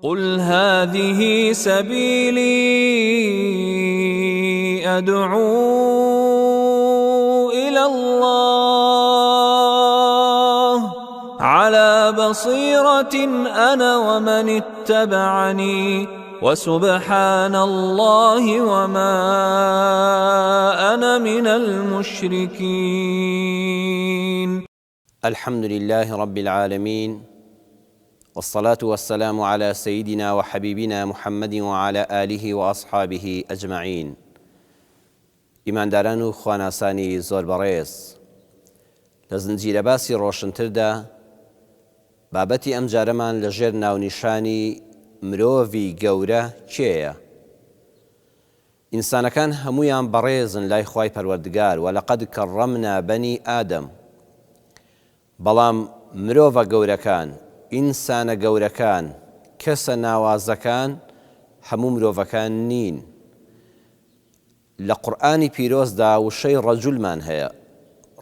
قل هذه سبیلی ادعو الی اللە علی بصیرة انا ومن اتبعنی وسبحان اللە وما انا من المشرکین. الحمد للە رب العالمین والصلاة والسلام علی سیدنا وحبیبنا محمد وعلی آله وأصحابه اجمعین ئیمانداران و خواناسانی زۆر بەڕێز لە زنجیرە باسی ڕۆشنتردا بابەتی ئەمجارەمان لە ژێر ناونیشانی مرۆڤی گەورە کێیە؟ ئینسانەکان هەموویان بەڕێزن لای خوای پەروەردگار، ولقد کرمنا بنی آدم، بەڵام مرۆڤە گەورەکان، ئینسانە گەورەکان، کەسە ناوازەکان هەموو مرۆڤەکان نین. لە قورئانی پیرۆزدا وشەی رجل مان هەیە،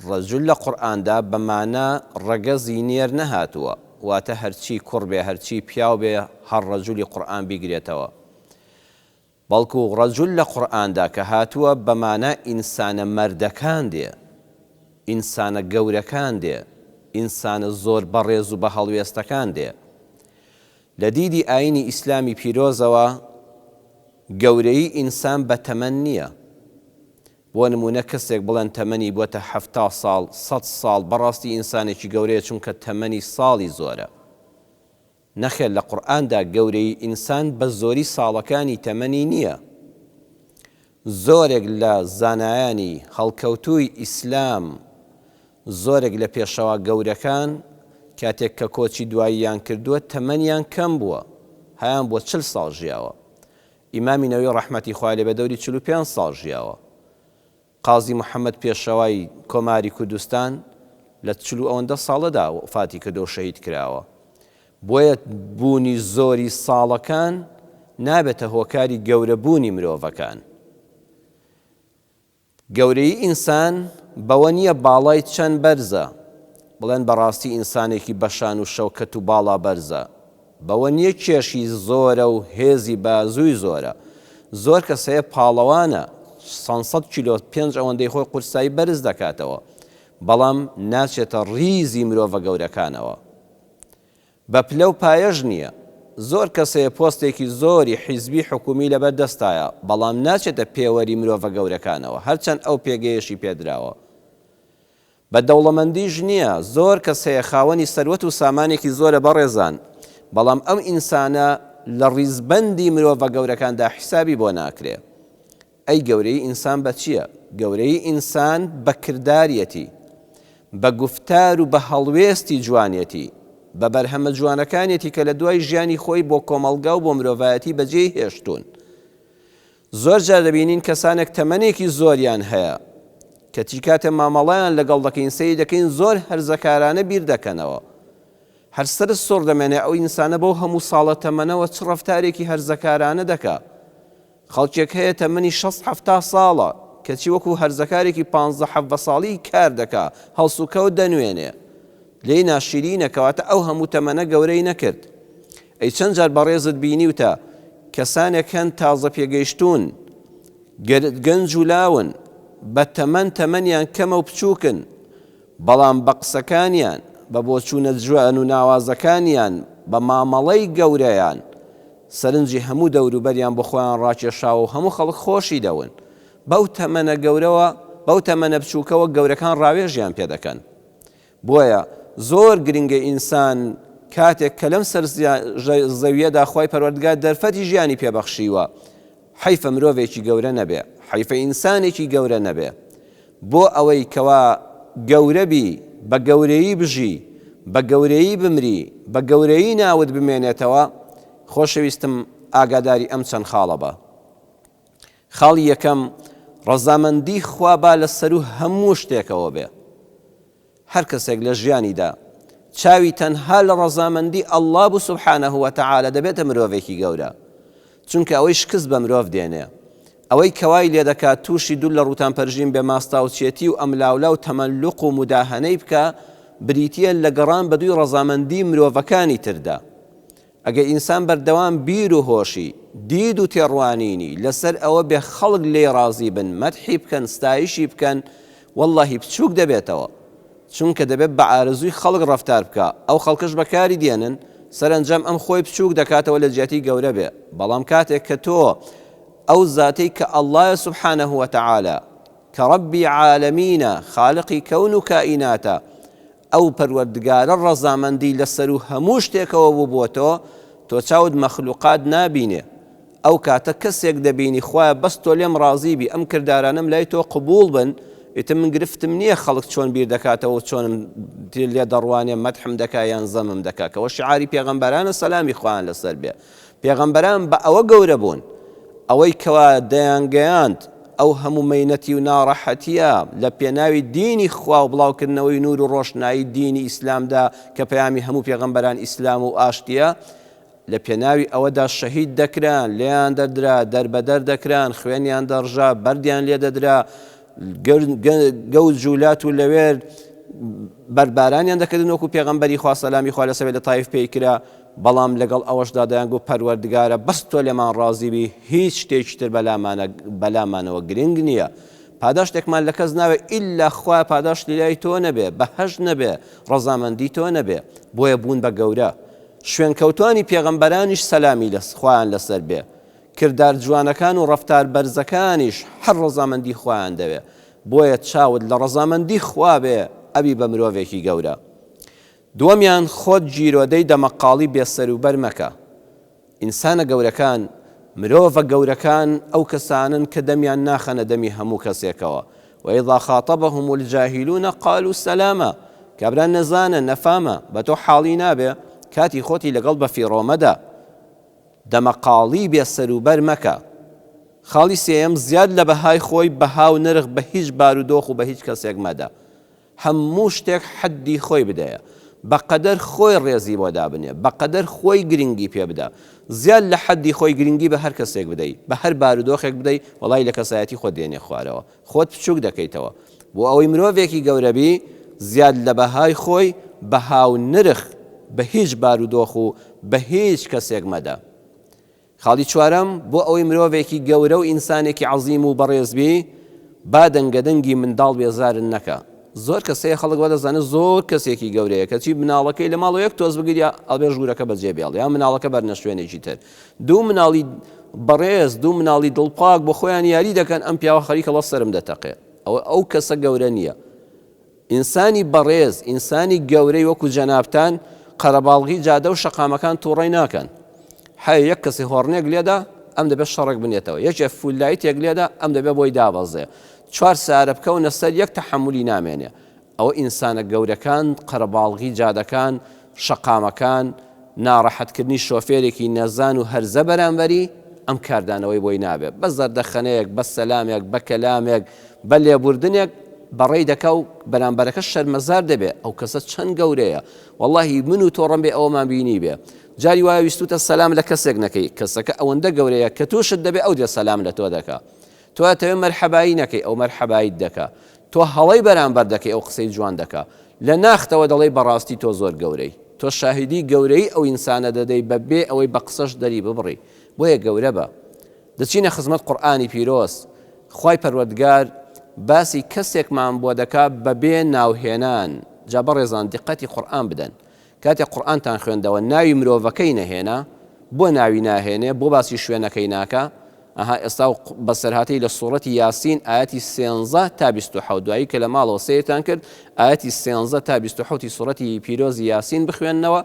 رجل لە قورئاندا بە مانا ڕەگەزی نێر نەهاتووە، واتە هەرچی کوڕ بێ هەرچی پیاو بێ هەر رجلی قورئان بیگرێتەوە. بەڵکو رجل لە قورئاندا کە هاتووە بە مانا ئینسانە مەردەکان دێ، ئینسانە گەورەکان دێ، ئینسانە زۆر بەڕێز و بەهەڵوێستەکان دێ. لە دیدی ئاینی ئیسلامی پیرۆزەوە گەورەیی ئینسان بە تەمەن نییە. بۆ نموونە کەسێک بڵێن تەمەنی بۆتە 70 ساڵ، سەد ساڵ، بەڕاستی ئینسانێکی گەورەیە چونکە تەمەنی ساڵی زۆرە. نەخێر لە قورئاندا گەورەیی ئینسان بە زۆری ساڵەکانی تەمەنی نییە. زۆرێک لە زانایانی هەڵکەوتووی ئیسلام، زۆرێک لە پێشەوا گەورەکان کاتێک کە کۆچی دواییان کردووە تەمەنیان کەم بووە، هەیان بووە 40 ساڵ ژیاوە. ئیمامی نەوەوی ڕەحمەتی خوای لێ بێ دەوری 45 ساڵ ژیاوە. قازی محەمەد پێشەوای کۆماری کوردستان لە 40 و ئەوەندە ساڵەدا وەفاتی کردووە و شەهید کراوە. بۆیە بوونی زۆری ساڵەکان نابێتە هۆکاری گەورە بوونی مرۆڤەکان. گەورەیی ئینسان بەوە نییە باڵای چەند بەرزە، بڵێن بەڕاستی ئینسانێکی بەشان و شەوکەت و باڵا بەرزە، بەوە نییە کێشی زۆرە و هێزی بازووی زۆرە. زۆر کەس هەیە پاڵەوانە، سەد کیلۆ پێنج ئەوەندەی خۆی قورسایی بەرز دەکاتەوە، بەڵام ناچێتە ڕیزی مرۆڤە گەورەکانەوە. بە پلە و پایەش نییە. زۆر کەس هەیە پۆستێکی زۆری حیزبی حکوومی لەبەر دەستایە، بەڵام ناچێتە پێوەری مرۆڤە گەورەکانەوە، هەرچەند ئەو پێگەیەشی پێدراوە. بە دەوڵەمەندیش نییە، زۆر کەس هەیە خاوەنی سەروەت و سامانێکی زۆرە بەڕێزان، بەڵام ئەم ئینسانە لە ڕیزبەندی مرۆڤە گەورەکاندا حیسابی بۆ ناکرێ. ئەی گەورەیی ئینسان بە چییە؟ گەورەیی ئینسان بە کرداریەتی، بە گوفتار و بە هەڵوێستی جوانیەتی، بە بەرهەمە جوانەکانیەتی کە لە دوای ژیانی خۆی بۆ کۆمەڵگا و بۆ مرۆڤایەتی بەجێی هێشتوون. زۆر جار دەبینین کەسانێک تەمەنێکی زۆریان هەیە، کەچی کاتێ مامەڵەیان لەگەڵ دەکەین سەیری دەکەین زۆر هەرزەکارانە بیر دەکەنەوە. هەر سەرت سوڕ دەمێنێ ئەو ئینسانە بەو هەموو ساڵە تەمەنەوە چ ڕەفتارێکی هەرزەکارانە دەکا. خەڵکێک هەیە تەمەنی شەست حەفتا ساڵە، کەچی وەکو هەرزەکارێکی پانزە حەڤدە ساڵی کار دەکا، هەڵسوکەوت دەنوێنێ. لێی ناشیرینە، کەواتە ئەو هەموو تەمەنە گەورەی نەکرد. ئەی چەند جار بەڕێزت بینیوتە کەسانێک هەن تازە پێگەیشتوون، گەنج و لاون، بە تەمەن تەمەنیان کەمە و بچووکن، بەڵام بە قسەکانیان، بە بۆچوونە جوان و ناوازەکانیان، بە مامەڵەی گەورەیان، سەرنجی هەموو دەوروبەریان بۆ خۆیان ڕاکێشاوە و هەموو خەڵک خۆشی دەون. بەو تەمەنە گەورەوە، بەو تەمەنە بچووکەوە گەورەکان ڕاوێژیان پێ دەکەن. بۆیە زۆر گرنگە ئینسان کاتێک کە لەم سەر زەویەدا خوای پەروەردگار دەرفەتی ژیانی پێ بەخشیوە حەیفە مرۆڤێکی گەورە نەبێ حەیفە ئینسانێکی گەورە نەبێ بۆ ئەوەی کەوا گەورە بی بە گەورەیی بژی بە گەورەیی بمری بە گەورەیی ناوت بمێنێتەوە خۆشەویستم ئاگاداری ئەم چەند خاڵە بە. خاڵی یەکەم، ڕەزامەندی خوا با لە سەروو هەموو شتێکەوە بێ. هەر کەسێک لە ژیانیدا چاوی تەنها لە ڕەزامەندی اللە بوو سبحانە وتعالی دەبێتە مرۆڤێکی گەورە. چونکە ئەوەی شکست بە مرۆڤ دێنێ، ئەوەی کەوای لێدەکات تووشی دوور لە ڕووتان پەرژین بێ ماستاوچێتی و ئەملاولا و تەمەلوق و موداهەنەی بکا، بریتییە لە گەڕان بەدووی ڕەزامەندی مرۆڤەکانی تردا. ئەگەر ئینسان بەردەوام بیر و هۆشی، دید و تێڕوانینی لەسەر ئەوە بێ خەڵک لێی ڕازی بن، مەدحی بکەن، ستایشی بکەن، وەڵڵاهی بچووک دەبێتەوە. چونکە دەبێت بە ئارەزووی خەڵک ڕەفتار بکا، ئەو خەڵکەش بەکاری دێنن، سەرەنجام ئەم خۆی بچووک دەکاتەوە لە جیاتی گەورە بێ، بەڵام کاتێک کە تۆ ئەو زاتەی کە اللە یە سبحانە وتعالی کە ڕەبی عالەمینە خالقی کەون و کائیناتە ئەو پەروەردگارە ڕەزامەندی لە سەروو هەموو شتێکەوە بوو بۆ تۆ، تۆ چاوت مەخلوقات نابینێ، ئەو کاتە کەسێک دەبینی خوایە بەس تۆ لێم ڕازی بی ئەم کردارانەم لای تۆ قبوڵ بن ئیتر من گرفتم نییە خەڵک چۆن بیر دەکاتەوە و چۆنم لێ دەڕوانێ مەدحم دەکا یان زەمم دەکا کەوە شعاری پێغەمبەرانە سەلامی خوایان لەسەر بێ پێغەمبەران بە ئەوە گەورە بوون ئەوەی کەوا دەیانگەیاند ئەو هەموو مەینەتی و ناڕەحەتیە لە پێناوی دینی خوا و بڵاوکردنەوەی نور و ڕۆشنایی دینی ئیسلامدا کە پەیامی هەموو پێغەمبەران ئیسلام و ئاشتیە لە پێناوی ئەوەدا شەهید دەکران، لێیان دەدرا، دەربەدەر دەکران، خوێنیان دەڕژا، بەردیان لێ دەدرا، گەوج و لات و لەوێر بەردبارانیان دەکردن وەکو پێغەمبەری خوا سەلامی خوا لەسەر بێت لە تایف پێی کرا، بەڵام لەگەڵ ئەوەشدا دەیانگوت پەروەردگارە بەس تۆ لێمان ڕازی بی هیچ شتێکی تر بەلامانەوە گرنگ نییە. پاداشتێکمان لە کەس ناوێ ئیلا خوایە پاداشت لای تۆ نەبێ، بەهەشت نەبێ، ڕەزامەندی تۆ نەبێ. بۆیە بوون بە گەورە. شوێنکەوتوانی پێغەمبەرانیش سەلامی لە خوایان لەسەر بێ، کردار جوانەکان و ڕەفتار بەرزەکانیش هەر ڕەزامەندی خوایان دەوێ، بۆیە چاوت لە ڕەزامەندی خوا بێ ئەبی بە مرۆڤێکی گەورە. دووەمیان خۆت گیرۆدەی دەمەقاڵی بێ سەروبەر مەکە. ئینسانە گەورەکان، مرۆڤە گەورەکان ئەو کەسانەن کە دەمیان ناخەنە دەمی هەموو کەسێکەوە، وإذا خاطبهم الجاهلون قالوا سلاما، کابرا نەزانە، نەفامە، بە تۆ حاڵی نابێ، کاتی خۆتی لەگەڵ بەفیڕۆ مەدە، دەمەقاڵی بێ سەروبەر مەکە. خاڵی سێیەم، زیاد لە بەهای خۆی بەها و نرخ بە هیچ بارودۆخ و بە هیچ کەسێک مەدە. هەموو شتێک حەدی خۆی بدەیە، بەقەدەر خۆی ڕێزی بۆ دابنێ، بەقەدەر خۆی گرنگی پێ بدە، زیاد لە حەدی خۆی گرنگی بە هەر کەسێک بدەی، بە هەر بارودۆخێک بدەی، وەڵای لە کەسایەتی خۆت دێنێ خوارەوە، خۆت بچووک دەکەیتەوە. بۆ ئەوەی مرۆڤێکی گەورە بی، زیاد لە بەهای خۆی بەها و نرخ بە هیچ بارودۆخ و بە هیچ کەسێک مەدە. خاڵی چوارەم، بۆ ئەوەی مرۆڤێکی گەورە و ئینسانێکی عەزیم و بەڕێز بی، با دەنگەدەنگی منداڵ بێزارت نەکا. زۆر کەس هەیە خەڵک وا دەزانێت زۆر کەسێکی گەورەیە، کەچی مناڵەکەی لە ماڵەوە یەک تۆز بگریا ئەڵێ ژوورەکە بەجێ بێڵ یا مناڵەکە بەرنە شوێنێکی تر. دوو مناڵی بەڕێز، دوو مناڵی دڵپاک بۆ خۆیان یاری دەکەن، ئەم پیاوە خەریکە ڵە سەرم دەتەقێ. ئەوە ئەو کەسە گەورە نییە. ئینسانی بەڕێز، ئینسانی گەورەی وەکو جەنابتان، قەرەباڵغی جادە و شەقامەکان توڕەی ناکەن. حەیە یەک کەسی هۆڕنێک لێدا، ئەم دەبێت شەڕێک بنێتەوە. یەکێ فوللایتێک لێدا، ئەم دەبێت بۆی دابەزێ. چوار سارە بکەونە سەر یەک تەحەمولی نامێنێ. ئەوە ئینسانە گەورەکان، قەرەباڵغی جادەکان، شەقامەکان، ناڕەحەتکردنی شۆفێرێکی نەزان و هەرزە بەرامبەری، ئەم کاردانەوەی بۆی نابێ. بە زەردەخەنەیەک، بە سەلامێک، بە کەلامێک، بە لێبوردنێک بەڕێی دەکا و بەرامبەرەکەش شەرمەزار دەبێ، ئەو کەسە چەند گەورەیە، وەڵاهی من و تۆ ڕەنبێ ئەوەمان بینیبێ، جاری وایە ویستوتە سەلام لە کەسێک نەکەی، کەسەکە ئەوەندە گەورەیە کە توشت دەبێ ئەو دێ سەلام لە تۆ دەکا، تۆ ئەتەوێ مەرحەبایی نەکەی ئەو مەرحەباییت دەکا، تۆ هەڵەی بەرامبەر دەکەی ئەو قسەی جوان دەکا، لە ناختەوە دەڵێی بەڕاستی تۆ زۆر گەورەی، تۆ شاهیدی گەورەیی ئەو ئینسانە دەدەی بە بێ ئەوەی بە قسەش دەری ببڕی، بۆیە گەورە بە. دەچینە خزمەت قورئانی پیرۆز، خوای پەروەردگار باسی کەسێکمان بۆ دەکا بەبێ ناوهێنان، جا بەڕێزان دیقەتی قورئان بدەن، کاتێک قورئانتان خوێندەوە ناوی مرۆڤەکەی نەهێنا، بۆ ناوی ناهێنێ، بۆ باسی شوێنەکەی ناکا، ئەها ئێستا و بەسەرهاتەی لە سوڕەتی یاسین ئایەتی سێنزە تا 27 دوایی کە لە ماڵەوە سەیرتان کرد ئایەتی سێنزە تا 27 سوڕەتی پیرۆزی یاسین بخوێننەوە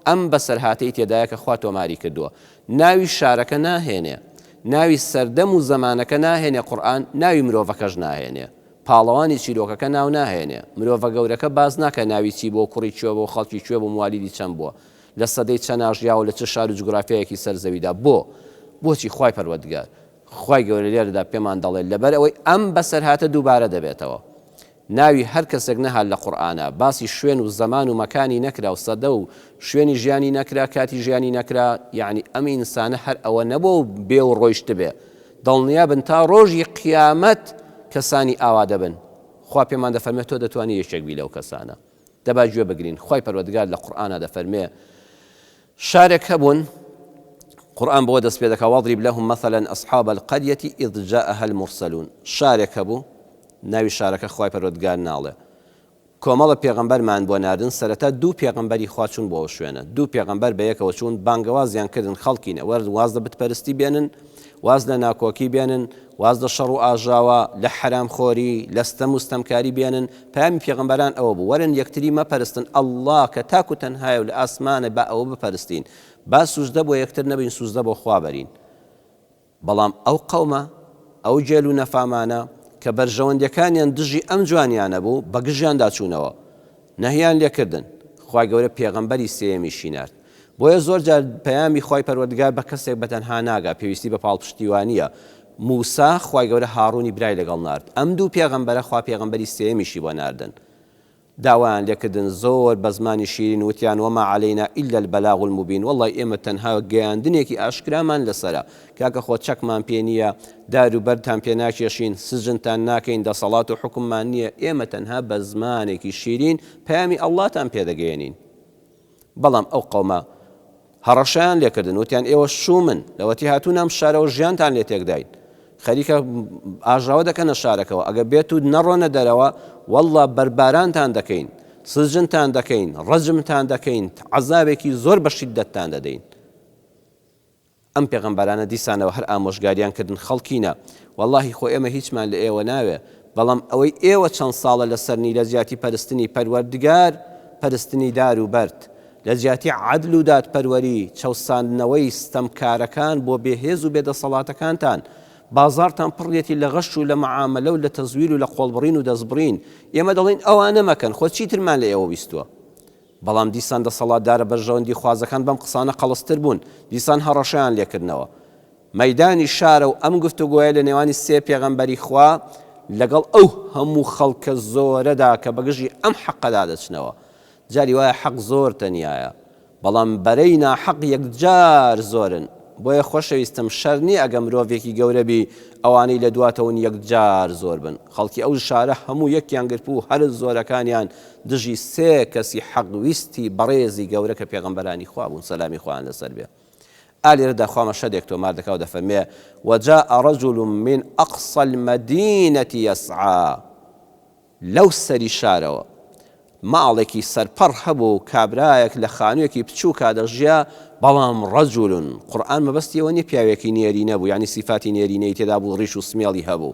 ئەم بەسەرهاتەی تێدایە کە خوا تۆماری کردووە ناوی شارەکە ناهێنێ، ناوی سەردەم و زەمانەکە ناهێنێ قورئان ناوی مرۆڤەکەش ناهێنێ، پاڵەوانی چیرۆکەکە ناو ناهێنێ، مرۆڤە گەورەکە باس ناکا ناوی چی بووە و کوڕی کوێ بووە و خەڵکی کوێ بوو موالیدی چەند بووە، لە سەدەی چەنا ژیاوە و لە چ شار و جوگرافیایەکی سەر زەویدا بۆ؟ بۆچی خوای پەروەردگار خوای گەورە لێرەدا پێمان دەڵێ لەبەر ئەوەی ئەم بەسەرهاتە دووبارە دەبێتەوە. ناوی هەر کەسێک نەهات لە قورئانا، باسی شوێن و زەمان و مەکانی نەکرا و سەدە و شوێنی ژیانی نەکرا، کاتی ژیانی نەکرا، یەعنی ئەم ئینسانە هەر ئەوە نەبووە و بێ و ڕۆیشتبێ. دڵنیابن تا ڕۆژی قیامەت کەسانی ئاوا دەبن. خوا پێمان دەفەرمێ تۆ دەتوانی یەکێک بی لەو کەسانە. دەبا گوێ بگرین. خوای پەروەردگار لە قورئانا دەفەرمێ. شارێک هەبوون، قورئان بەوە دەست پێ دەکا، واضرب لهم مثلا اصحاب القریە اذ جاءها المرسلون، شارێک هەبوو، ناوی شارەکە خوای پەروەردگار ناڵێ، کۆمەڵە پێغەمبەرمان بۆ ناردن، سەرەتا دوو پێغەمبەری خوا چوون بۆ ئەو شوێنە، دوو پێغەمبەر بەیەکەوە چوون بانگەوازیان کردن خەڵکینە وەرن واز لە بتپەرستی بێنن، واز لە ناکۆکی بێنن، واز لە شەڕ و ئاژاوە، لە حەرام خۆری، لە ستەم و ستەمکاری بێنن، پەیامی پێغەمبەران ئەوە بوو، وەرن یەکتری مەپەرستن، اللە کە تاک و تەنهایە و لە ئاسمانە با ئەوە بپەرستین، با سوجدە بۆ یەکتر نەبەین سوجدە بۆ خوا بەرین. بەڵام ئەو قەومە، ئەو گێل و نەفامانە، کە بەرژەوەندیەکانیان دژی ئەم جوانیانە بوو، بە گژیاندا چوونەوە. نەهیان لێ کردن. خوای گەورە پێغەمبەری سێیەمیشی نارد. بۆیە زۆر جار پەیامی خوای پەروەردگار بە کەسێک بە تەنها ناگا، پێویستی بە پاڵپشتیوانییە. موسا، خوای گەورە هاڕونی برای لەگەڵ نارد. ئەم دوو پێغەمبەرە خوا پێغەمبەری سێیەمیشی بۆ ناردن. داوایان لێکردن زۆر بە زمانی شیرین وتیان، وما علینا الا البلاغ المبین، وەڵڵای ئێمە تەنها گەیاندنێکی ئاشکرامان لەسەرە، کاکە خۆ چەکمان پێ نییە، دار و بەردتان پێ ناکێشین، سجنتان ناکەین، دەسەڵات و حوکممان نییە، ئێمە تەنها بە زمانێکی شیرین پەیامی ئەڵڵاتان پێ دەگەیەنین. بەڵام ئەو قەومە هەڕەشەیان لێکردن وتیان ئێوە شوومن، لەوەتی هاتوونە ئەم شارەوە ژیانتان لێ تێکداین، خەریکە ئاژاوە دەکەنە شارەکەوە، ئەگەر بێت و نەڕۆنە دەرەوە وەڵڵا بەربارانتان دەکەین، سجنتان دەکەین، ڕەجمتان دەکەین، عەزابێکی زۆر بە شیددەتتان دەدەین. ئەم پێغەمبەرانە دیسانەوە هەر ئامۆژگاریان کردن خەڵکینە وەڵاهی خۆ ئێمە هیچمان لە ئێوە ناوێ بەڵام ئەوەی ئێوە چەند ساڵە لەسەرنی لە جیاتی پەرستنی پەروەردگار پەرستنی دار و بەرد لە جیاتی عەدل و دادپەروەری چەوساندنەوەی ستەمکارەکان بۆ بێهێز و بێدەسەڵاتەکانتان بازاڕتان پڕیەتی لە غەش و لە معامەلە و لە تەزویر و لە قۆڵبڕین و دەستبڕین ئێمە دەڵێین ئەوانە مەکەن خۆ چیترمان لە ئێوە ویستوە بەڵام دیسان دەسەڵاتدارە بەرژەوەندی خوازەکان بەم قسانە قەڵستر بوون، دیسان هەڕەشەیان لێکردنەوە. مەیدانی شارە و ئەم گفتوگۆیە لە نێوانی سێ پێغەمبەری خوا لەگەڵ ئەو هەموو خەڵکە زۆرەدا کە بەگژی ئەم حەقەدا دەچنەوە. جاری وایە حەق زۆر تەنیایە. بەڵام بەرەی ناحەق یەکجار زۆرن. بۆیە خۆشەویستم شەر نیە ئەگە مرۆڤێکی گەورە بی ئەوانەی لە دواتەون یەکجار زۆر بن. خەڵکی ئەو شارە هەموو یەکیان گرتبوو هەرە زۆرەکانیان دژی سێ کەسی حەق ویستی بەڕێزی گەورە کە پێغەمبەرانی خوا بوون سەلامی خوایان لەسەر بێ. ئا لێرەدا خوا مەشهەدێک تۆمار دەکا و دەفەرموێ، وجاء رجل من اقصی المدینە یسعی، لەو سەری شارەوە ماڵێکی سەرپەڕ هەبوو و کابرایەک لە خانوویەکی بچووکا دەژیا، بەڵام رجل، قورئان مەبەستی ئەوە نیە پیاوێکی نێرینە بوو، یانی سیفاتی نێرینەی تێدا بوو ڕیش و سمێڵی هەبوو،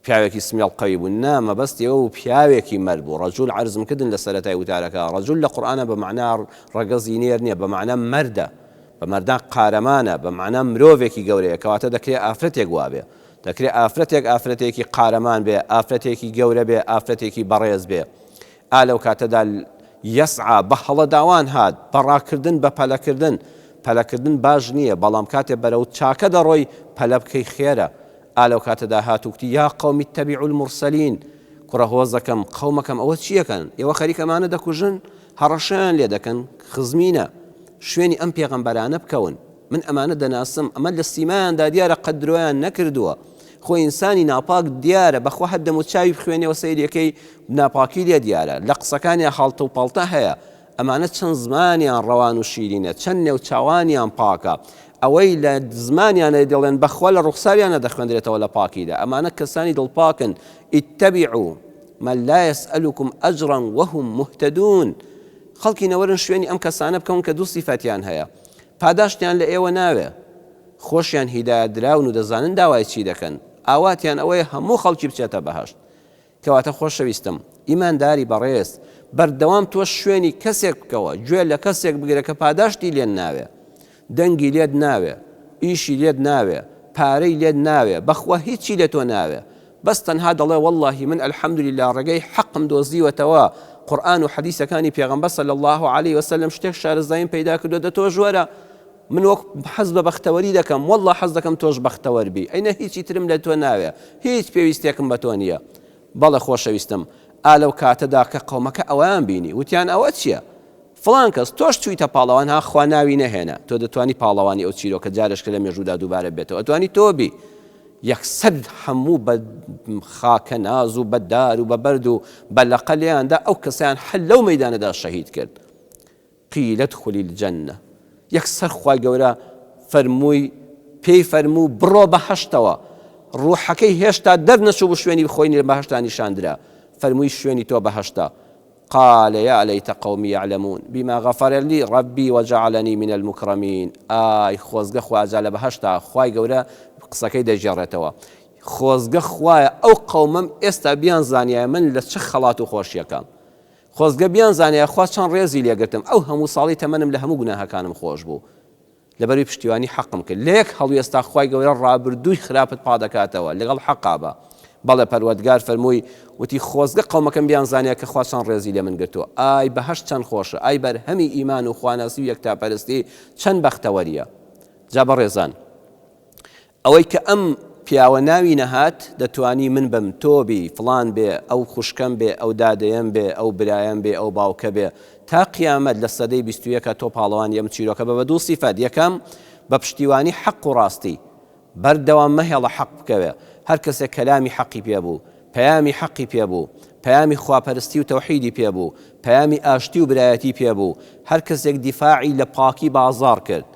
پیاوێکی سمێڵ قەوی بوو، نا مەبەستی ئەوە بوو پیاوێکی مەرد بوو، رجل عەرزم کردن لە سەرەتای وتارەکە، رجل لە قورئانا بە مەعنا ڕەگەزی نێر نیە، بە مەعنا مەردە، بە مەردان قارەمانە، بە مەعنا مرۆڤێکی گەورەیە، کەواتە دەکرێ ئافرەتێک وابێ، دەکرێ ئافرەتێک ئافرەتێکی قارەمان بێ، ئافرەتێکی گەورە بێ، ئافرەتێکی بەڕێز بێ. ئا لەو کاتەدا یسعا بە هەڵەداوان هات، بە ڕاکردن، بە پەلەکردن. پەلەکردن باش نییە، بەڵام کاتێ بەرەو چاکە دەڕۆی، پەلە بکەی خێرە. ئا لەو کاتەدا هات و کوتی، یا قوم اتبعوا المرسلین، کوڕە هۆزەکەم، قەومەکەم، ئەوە چییەکەن؟ ئێوە خەریکە ئەمانە دەکوژن؟ هەڕەشەیان لێ دەکەن؟ خزمینە، شوێنی ئەم پێغەمبەرانە بکەون. من ئەمانە دەناسم، ئەمە لە سیمایاندا دیارە قەت درۆیان نەکردووە. خۆ ئینسانی ناپاک دیارە، بەخوا هەر دەموچاوی بخوێنیەوە سەیریەکەی ناپاکی لێ دیارە، لە قسەکانیا هەڵتە و پەڵتە هەیە. ئەمانە چەند زمانیان ڕەوان و شیرینە، چەند نێوچاوانیان پاکە، ئەوەی لە زمانیانە دەڵێن بەخوا لە ڕوخساریانە دەخوێندرێتەوە لە پاکیدا، ئەمانە کەسانی دڵپاکن، اتبعوا من لا یسألکم اجرا وهم مهتدون، خەڵکینە وەرن شوێنی ئەم کەسانە بکەون کە دوو سیفەتیان هەیە، پاداشتیان لە ئێوە ناوێ، خۆشیان هیدایەت دراون و دەزانن داوای چی دەکەن، ئاواتیان ئەوەیە هەموو خەڵکی بچێتە بەهەشت. کەواتە خۆشەویستم، ئیمانداری بەڕێز، بەردەوام تۆش شوێنی کەسێک بکەوە، گوێ لە کەسێک بگرە کە پاداشتی لێت ناوێ، دەنگی لێت ناوێ، ئیشی لێت ناوێ، پارەی لێت ناوێ، بەخوا هیچی لە تۆ ناوێ، بەس تەنها دەڵێ وەڵڵاهی من الحمدللە ڕێگەی حەقم دۆزیوەتەوە، قورئان و حەدیسەکانی پێغەمبەر صلی اللە علیە وسلم شتێک شارەزاییم پەیدا کردووە دە تۆش وەرە من وەک حەز بە بەختەوەری دەکەم وەڵڵا حەز دەکەم تۆش بەختەوەر بی ئەینە هیچی ترم لە تۆ ناوێ هیچ پێویستێکم بە تۆ نییە بەڵێ خۆشەویستم ئا لەو کاتەدا کە قەومەکە ئەوەیان بینی وتیان ئەوە چییە فڵان کەس تۆش چوویتە پاڵەوان ها خوا ناوی نەهێنا تۆ دەتوانی پاڵەوانی ئەو چیرۆکە جارێشکە لە مێژوودا دووبارە بێتەوە ئەتوانی تۆ بی یەکسەر هەموو بە خاکەناز و بە دار و بە بەرد و بە لەقە لێیاندا ئەو کەسەیان هەر لەو مەیدانەدا شەهید کرد قیل ادخل الجنە. یەکسەر خوای گەورە فەرمووی پێی فەرموو بڕۆ بەهەشتەوە ڕوحەکەی هێشتا دەرنەچوو بوو شوێنی خۆی لە بەهەشتا نیشاندرا فەرمووی شوێنی تۆ بەهەشتە قال یا لیت قومی یعلمون بما غفر لی ربی وجعلنی من المکرمین ئای خۆزگە خوا جا لە بەهەشتا خوای گەورە قسەکەی دەگێڕێتەوە خۆزگە خوایە ئەو قەومەم ئێستا بیانزانیایە من لە چ خەڵات و خۆشیەکەم خۆزگە بیانزانیایە خوا چەند ڕێزی لێگرتم ئەو هەموو ساڵەی تەمەنم لە هەموو گوناهەکانم خۆش بوو لەبەروی پشتیوانی حەقم کرد لە یەک هەڵوێستا خوای گەورە ڕابردووی خراپت پادەکاتەوە لەگەڵ حەقا بە بەڵێ پەروەردگار فەرمووی وتی خۆزگە قەومەکەم بیانزانیایە کە خوا چەند ڕێزی لێ من گرتووە ئای بەهەشت چەند خۆشە ئای بەرهەمی ئیمان و خواناسی و یەکتاپەرستی چەند بەختەوەریە جا بەڕێزان ئەوەی کە ئەم پیاوە ناوی نەهات دەتوانی من بم تۆ بی فڵان بێ ئەو خوشکەم بێ ئەو دادەیەم بێ ئەو برایم بێ ئەو باوکە بێ تا قیامەت لە سەدەی بیست و یەکا تۆ پاڵەوانی ئەم چیرۆکە بە بە دوو سیفەت یەکەم بە پشتیوانی حەق و ڕاستی بەردەوام مەهێڵە حەق بکەوێ هەر کەسێک کەلامی حەقی پێ بوو پەیامی حەقی پێ بوو پەیامی خواپەرستی و تەوحیدی پێ بوو پەیامی ئاشتی و برایەتی پێ بوو هەر کەسێک دیفاعی لە پاکی بازاڕ کرد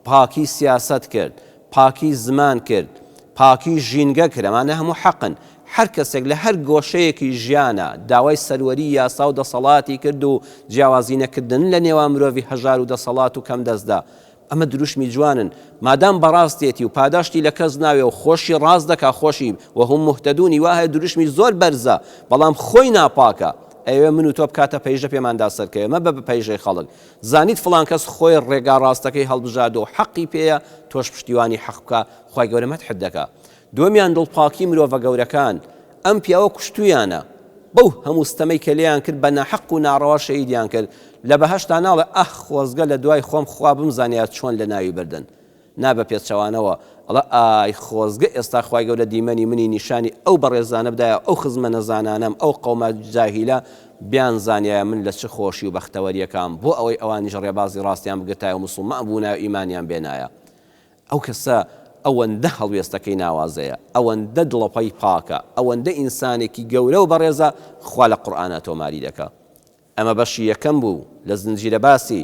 پاکی سیاسەت کرد، پاکی زمان کرد، پاکی ژینگە کرد، ئەمانە هەموو حەقن، هەر کەسێک لە هەر گۆشەیەکی ژیانا داوای سەروەری یاسا و دەسەڵاتی کرد و جیاوازی نەکردن لە نێوان مرۆڤی هەژار و دەسەڵات و کەمدەستدا، ئەمە دروشمی جوانن، مادام بەڕاستێتی و پاداشتی لە کەس ناوێ و خۆشی ڕاست دەکا خۆشی، وهم مهتدون، ی وا هەیە دروشمی زۆر بەرزە، بەڵام خۆی ناپاکە، ئەیەوێ من و تۆ بکاتە پەیژە پێماندا سەرکەوێ، مەبە بە پەیژەی خەڵک. زانیت فڵان کەس خۆی ڕێگا ڕاستەکەی هەڵبژاردوە و حەقی پێیە تۆش پشتیوانی حەق بکە خوای گەورە مەدحت دەکا دووەمیان دڵپاکی مرۆڤە گەورەکان ئەم پیاوە کوشتویانە بەو هەموو ستەمەی کە لێیان کرد بە ناحەق و ناڕەوا شەهیدیان کرد لە بەهەشتا ناڵێ ئاخ خۆزگە لە دوای خۆم خوا بمزانیایە چۆن لەناوی بردن نا بە پێچەوانەوە ئەڵێ ئای خۆزگە ئێستا خوای گەورە دیمەنی منی نیشانی ئەو بەڕێزانە بدایە ئەو خزمە نەزانانەم ئەو قەومە جاهیلە بیانزانیایە من لە چ خۆشی و بەختەوەریەکام بۆ ئەوەی ئەوانیش ڕێبازی ڕاستیان بگرتایە و موسڵمان بوونایە و ئیمانیان بێنایە ئەو کەسە ئەوەندە هەڵوێستەکەی ناوازەیە ئەوەندە دڵۆپەی پاکە ئەوەندە ئینسانێکی گەورە و بەڕێزە خوا لە قورئانا تۆماری دەکا ئەمە بەشی یەکەم بوو لە زنجیرە باسی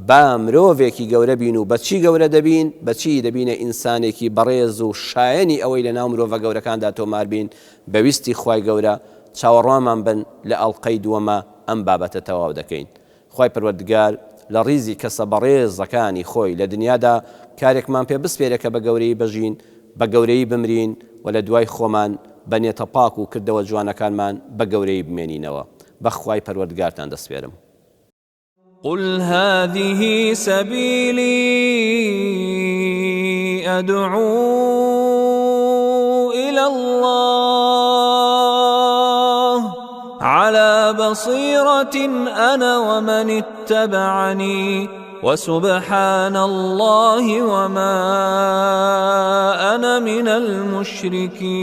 با مرۆڤێکی گەورە بین و بە چی گەورە دەبین، بە چی دەبینە ئینسانێکی بەڕێز و شایەنی ئەوەی لە ناو مرۆڤە گەورەکاندا تۆمار بین، بە ویستی خوای گەورە چاوەڕوانمان بن لە ئەڵقەی دووەما ئەم بابەتە تەواو دەکەین. خوای پەروەردگار لە ڕیزی کەسە بەڕێزەکانی خۆی لە دنیادا کارێکمان پێ بسپێرێ کە بە گەورەیی بژین، بە گەورەیی بمرین و لە دوای خۆمان بە نێتە پاک و کردەوە جوانەکانمان بە گەورەیی بمێنینەوە. بە خوای پەروەردگارتان دەسپێرم. قل هذه سبیلی ادعو الی اللە علی بصیرة انا ومن اتبعنی وسبحان اللە وما انا من المشرکین.